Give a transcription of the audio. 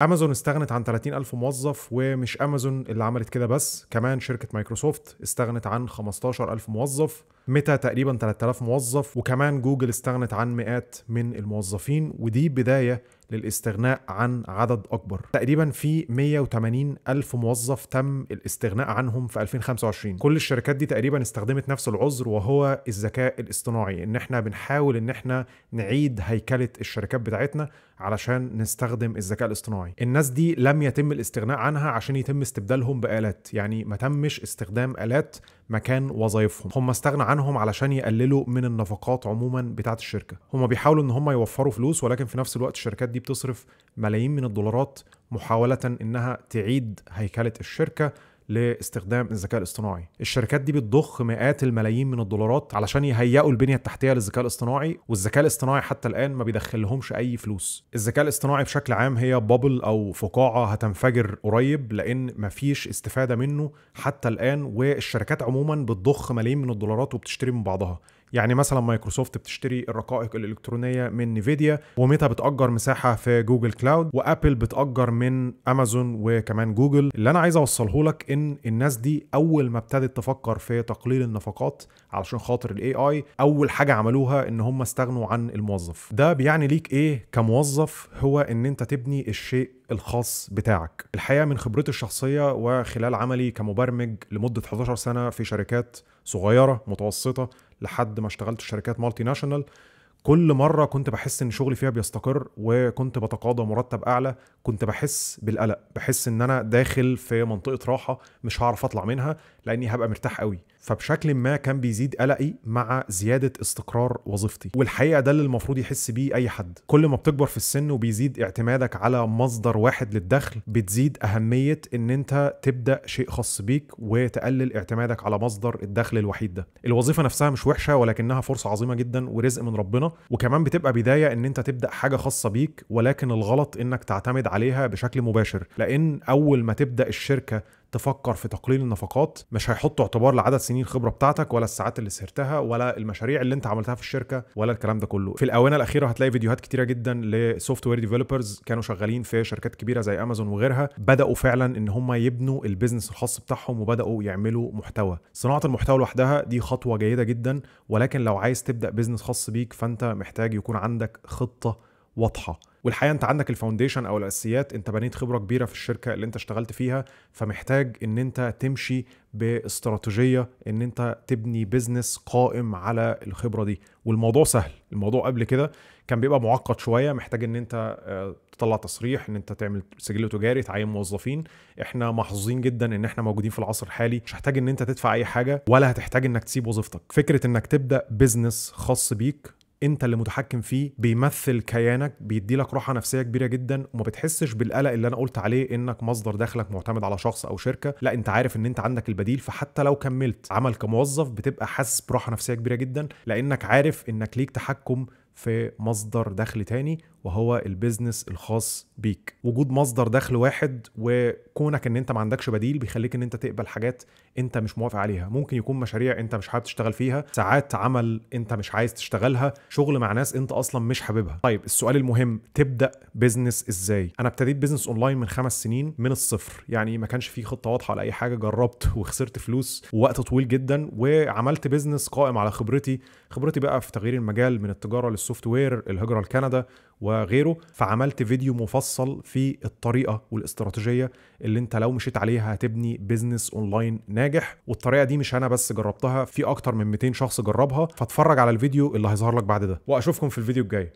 امازون استغنت عن 30,000 موظف، ومش امازون اللي عملت كده بس، كمان شركة مايكروسوفت استغنت عن 15,000 موظف، ميتا تقريبا 3,000 موظف، وكمان جوجل استغنت عن مئات من الموظفين. ودي بداية للاستغناء عن عدد أكبر. تقريبا في 180,000 موظف تم الاستغناء عنهم في 2025. كل الشركات دي تقريبا استخدمت نفس العذر، وهو الذكاء الاصطناعي، ان احنا بنحاول ان احنا نعيد هيكلة الشركات بتاعتنا علشان نستخدم الذكاء الاصطناعي. الناس دي لم يتم الاستغناء عنها عشان يتم استبدالهم بآلات، يعني ما تمش استخدام آلات مكان وظائفهم، هم استغنى عنهم علشان يقللوا من النفقات عموما بتاعت الشركة. هم بيحاولوا ان هم يوفروا فلوس، ولكن في نفس الوقت الشركات دي بتصرف ملايين من الدولارات محاولة انها تعيد هيكلة الشركة لاستخدام الذكاء الاصطناعي. الشركات دي بتضخ مئات الملايين من الدولارات علشان يهيئوا البنية التحتية للذكاء الاصطناعي، والذكاء الاصطناعي حتى الآن ما بيدخلهمش أي فلوس. الذكاء الاصطناعي بشكل عام هي bubble أو فقاعة هتنفجر قريب، لأن مفيش استفادة منه حتى الآن، والشركات عموما بتضخ ملايين من الدولارات وبتشتري من بعضها. يعني مثلا مايكروسوفت بتشتري الرقائق الإلكترونية من نيفيديا، وميتا بتأجر مساحة في جوجل كلاود، وأبل بتأجر من أمازون وكمان جوجل. اللي أنا عايز أوصله لك إن الناس دي أول ما ابتدت تفكر في تقليل النفقات علشان خاطر ال AI، أول حاجة عملوها إن هم استغنوا عن الموظف. ده بيعني ليك إيه كموظف؟ هو إن أنت تبني الشيء الخاص بتاعك. الحقيقة من خبرتي الشخصية وخلال عملي كمبرمج لمدة 11 سنة في شركات صغيرة متوسطة لحد ما اشتغلت في شركات multinational، كل مرة كنت بحس ان شغلي فيها بيستقر وكنت بتقاضى مرتب اعلى، كنت بحس بالقلق، بحس ان انا داخل في منطقة راحة مش هعرف اطلع منها لاني هبقى مرتاح قوي. فبشكل ما كان بيزيد قلقي مع زيادة استقرار وظيفتي، والحقيقة ده اللي المفروض يحس بيه اي حد. كل ما بتكبر في السن وبيزيد اعتمادك على مصدر واحد للدخل، بتزيد اهمية ان انت تبدأ شيء خاص بيك وتقلل اعتمادك على مصدر الدخل الوحيد ده. الوظيفة نفسها مش وحشة، ولكنها فرصة عظيمة جدا ورزق من ربنا، وكمان بتبقى بداية ان انت تبدأ حاجة خاصة بيك، ولكن الغلط انك تعتمد عليها بشكل مباشر، لان اول ما تبدأ الشركة تفكر في تقليل النفقات مش هيحطوا اعتبار لعدد سنين الخبرة بتاعتك ولا الساعات اللي سهرتها ولا المشاريع اللي انت عملتها في الشركة ولا الكلام ده كله. في الآونة الأخيرة هتلاقي فيديوهات كتيرة جدا ل software developers كانوا شغالين في شركات كبيرة زي امازون وغيرها، بدأوا فعلا ان هم يبنوا ال business الخاص بتاعهم وبدأوا يعملوا محتوى. صناعة المحتوى لوحدها دي خطوة جيدة جدا، ولكن لو عايز تبدأ business خاص بيك فانت محتاج يكون عندك خطة واضحة. والحقيقة انت عندك ال foundation او الاساسيات، انت بنيت خبرة كبيرة في الشركة اللي انت اشتغلت فيها، فمحتاج ان انت تمشي باستراتيجية ان انت تبني business قائم على الخبرة دي. والموضوع سهل، الموضوع قبل كده كان بيبقى معقد شوية، محتاج ان انت تطلع تصريح، ان انت تعمل سجل تجاري، تعين موظفين. احنا محظوظين جدا ان احنا موجودين في العصر الحالي، مش هتحتاج ان انت تدفع اي حاجة ولا هتحتاج انك تسيب وظيفتك. فكرة انك تبدأ business خاص بيك انت اللي متحكم فيه، بيمثل كيانك، بيدي لك راحة نفسية كبيرة جدا، وما بتحسش بالقلق اللي انا قلت عليه انك مصدر دخلك معتمد على شخص او شركة. لا، انت عارف ان انت عندك البديل، فحتى لو كملت عمل كموظف بتبقى حاسس براحة نفسية كبيرة جدا، لانك عارف انك ليك تحكم في مصدر دخل تاني وهو ال business الخاص بيك. وجود مصدر دخل واحد وكونك ان انت ما عندكش بديل بيخليك ان انت تقبل حاجات انت مش موافق عليها. ممكن يكون مشاريع انت مش حابب تشتغل فيها، ساعات عمل انت مش عايز تشتغلها، شغل مع ناس انت اصلا مش حاببها. طيب السؤال المهم، تبدأ business ازاي؟ انا ابتديت business online من 5 سنين من الصفر، يعني ما كانش فيه خطة واضحة ولا اي حاجة، جربت وخسرت فلوس ووقت طويل جدا، وعملت business قائم على خبرتي بقى في تغيير المجال من التجارة لل software، الهجرة لكندا وغيره. فعملت فيديو مفصل في الطريقة والاستراتيجية اللي انت لو مشيت عليها هتبني business online ناجح. والطريقة دي مش انا بس جربتها، في اكتر من 200 شخص جربها، فاتفرج على الفيديو اللي هيظهر لك بعد ده، واشوفكم في الفيديو الجاي.